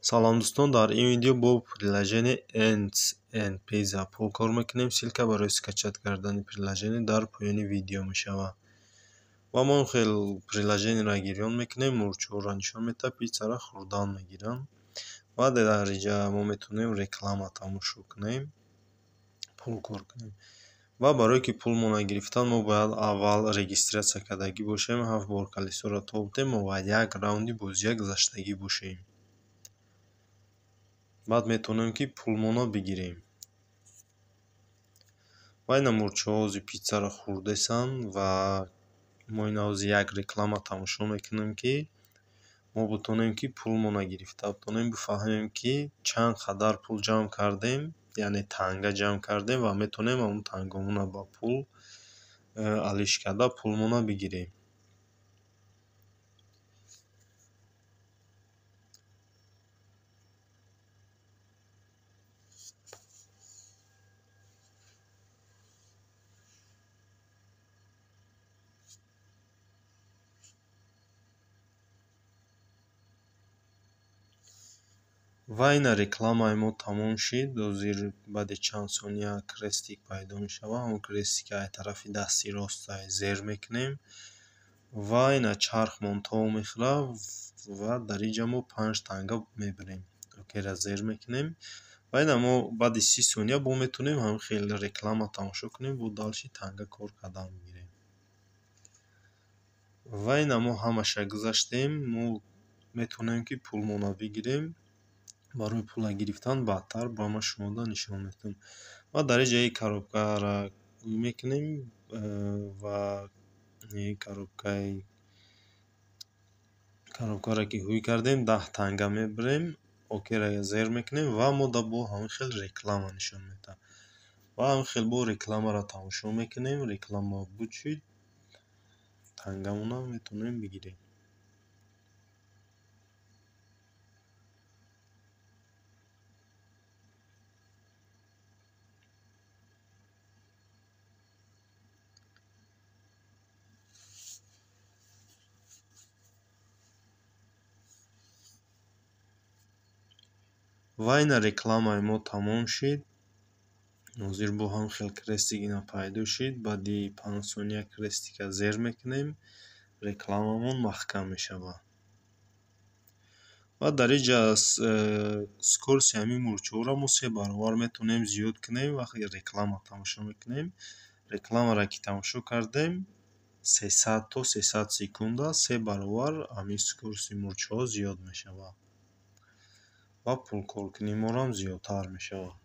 Салом дӯстон, дар ин видео бо приложение Ants and Pizza пул кор мекунем. Ссылка барои скачать кардани приложение дар поёни видео мешавад. Ва мо хел приложениеро гирён мекунем, мурчҳоро нишон медиҳад, пиццаро хӯрдан мегиранд. Ва дар инҷа мо метавонем реклама тамошо кунем, пул кор кунем. Ва барое ки пулмонро гирифтан, мо бояд аввал регистрация кардагӣ бошем, 7 бор колесоро тоб дем ва як раунди бозия гузаштагӣ бошем. Баъд метавонем, ки пулмонро бигирем. Ва ина мурчҳо ҳозир пиццаро хӯрдесанд ва мо ина ҳозир як реклама тамошо мекунем, ки мо битонем, ки пулмонро гирифта битонем, бифаҳмем, ки чанд қадар пул ҷамъ кардем, яъне танга ҷамъ кардем ва метавонем ҳамон тангомонро ба пул алиш карда пулмонро бигирем. Ва ина рекламаи мо тамом шид. Ҳозир баъди чанд сония крестик пайдо мешавад. Ҳамон крестика ай тарафи дасти ростай зер мекунем ва ина чархмон тов мехӯрад ва дар инҷа мо 5 танга мебарем. Окейро зер мекунем ва ина мо баъди 30 сония бо метавонем ҳамин хел реклама тамошо кунем, бо дальше танга кор кардан мегирем. Ва ина мо ҳамаша гузаштем, мо метавонем, ки пулмонро бигирем. Барои пула гирифтан баъдтар ба ма шумода нишон медиҳам. Ва дар инҷа ин коробкаро мекунем ва ин коробкаро ки ҳуй кардем, 10 танга мебарем, окейро зер мекунем ва мо да бо ҳамин хел реклама нишон медиҳад. Ва ҳамин хел бо рекламаро тамошо мекунем, реклама буд шид, тангамонро метавонем бигирем. Ва ина рекламаи мо тамом шид. Ҳозир бо ҳам хел крестик ина пайдо шид. Баъди 5 сония крестика зер мекунем, рекламамон маҳкам мешавад. Ва дар инҷа скорости ҳамин мурчҳоро мо 3 баробар метавонем зиёд кунем вақте реклама тамошо мекунем. Рекламаро ки тамошо кардем, 300 то 300 секунда 3 баробар ҳамин скорости мурчҳо зиёд мешавад ва пулкоркунии моро ҳам зиёдтар мешавад.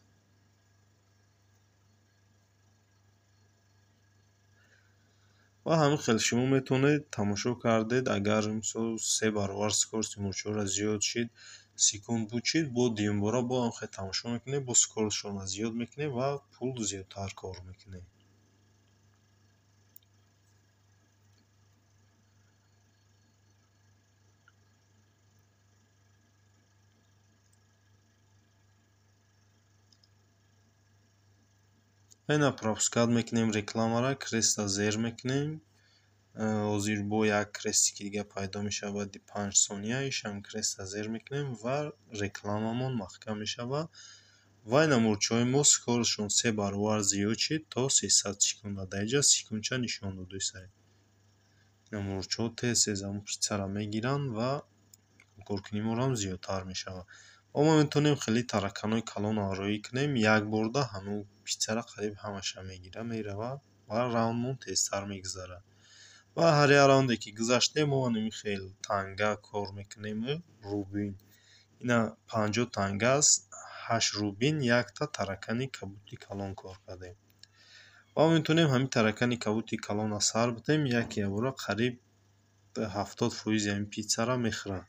Ва ҳамин хел шумо метавонед тамошо кардед, агар мисол 3 баробар скорости мурчҳоро зиёд шид, секунд буд шид, бо дуюмбора бо ҳам хел тамошо мекунед, бо скоростшонро зиёд мекунед ва пул зиёдтар кор мекунед. Ина пропускать мекунем рекламаро, креста зер мекунем. Ҳозир бо як крестики дига пайдо мешавад баъди 5 сония, ишам креста зер мекунем ва рекламамон маҳкам мешавад. Ва ина мурчҳои мо скоростшон 3 баробар зиёд шид то 300 секунда. Дар инҷа секундча нишон додааст. Ина мурчҳо тез тез ҳамон пиццаро мегиранд ва пулкоркунии моро ҳам зиёдтар мешавад. Ва мо метавонем хеле тараканҳои калонро роӣ кунем, як борда ҳамон пиццаро қариб ҳамаша мегирад, меравад ва раундмон тезтар мегузарад. Ва ҳар як раунде ки гузаштем, мо ҳамин хел танга кор мекунем, рубин. Ина 50 танга аст, 8 рубин, якта таракани кабути калон кор кардем. Ва метавонем ҳамин таракани кабути калонро сар бидем, яке ябора қариб 70% ҳамин пиццаро мехӯрад.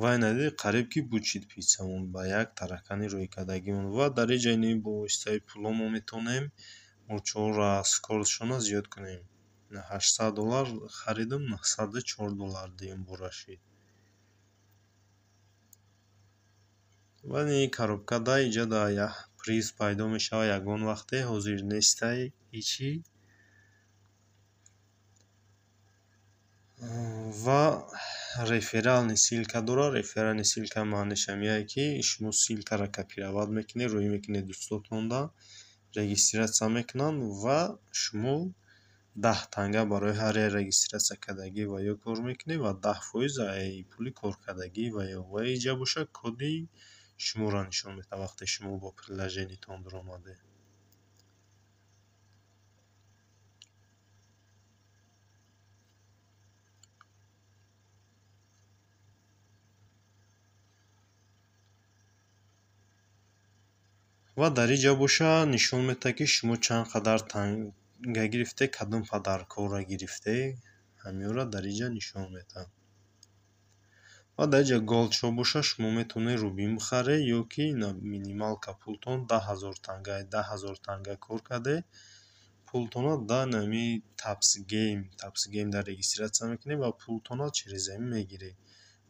Ва ина дидед, қариб ки буд шид пиццамон ба як таракани рӯйкардагимон. Ва дар инҷа ини бо воситаи пуло мо метавонем мурчҳоро скоростшонро зиёд кунем. 800 доллар харидам, 904 доллар дуюмбора шид. Ва ин коробка да инҷа да як приз пайдо мешавад ягон вақте, ҳозир нестай ҳечи. Ва реферальный ссылка дорад. Реферальный ссылка маъниш ҳамияе, ки шумо ссылкаро копировать мекунед, рӯй мекунед дӯстотонда, регистрация мекунанд ва шумо 10 танга барои ҳар як регистрация кардагӣ ва ё кор мекунед ва 10% ай пули коркардагӣ ва ё. Ва инҷа бошад, коди шуморо нишон медиҳад, вақте шумо бо приложениятон даромадед. Ва дар инҷа боша, нишон медиҳад, ки шумо чанд қадар танга гирифтед, кадом подаркҳоро гирифтед, ҳаминро дар инҷа нишон медиҳад. Ва дар инҷа gold shop боша, шумо метавонед рубин бихаред ё ки минималка пултон 10 000 танга, 10 000 танга кор кардед, пултонро дар нами Taps Game, Taps Game дар регистрация мекунед ва пултонро через ҳамин мегиред.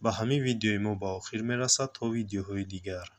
Ба ҳамин видеои мо ба охир мерасад. То видеоҳои дигар.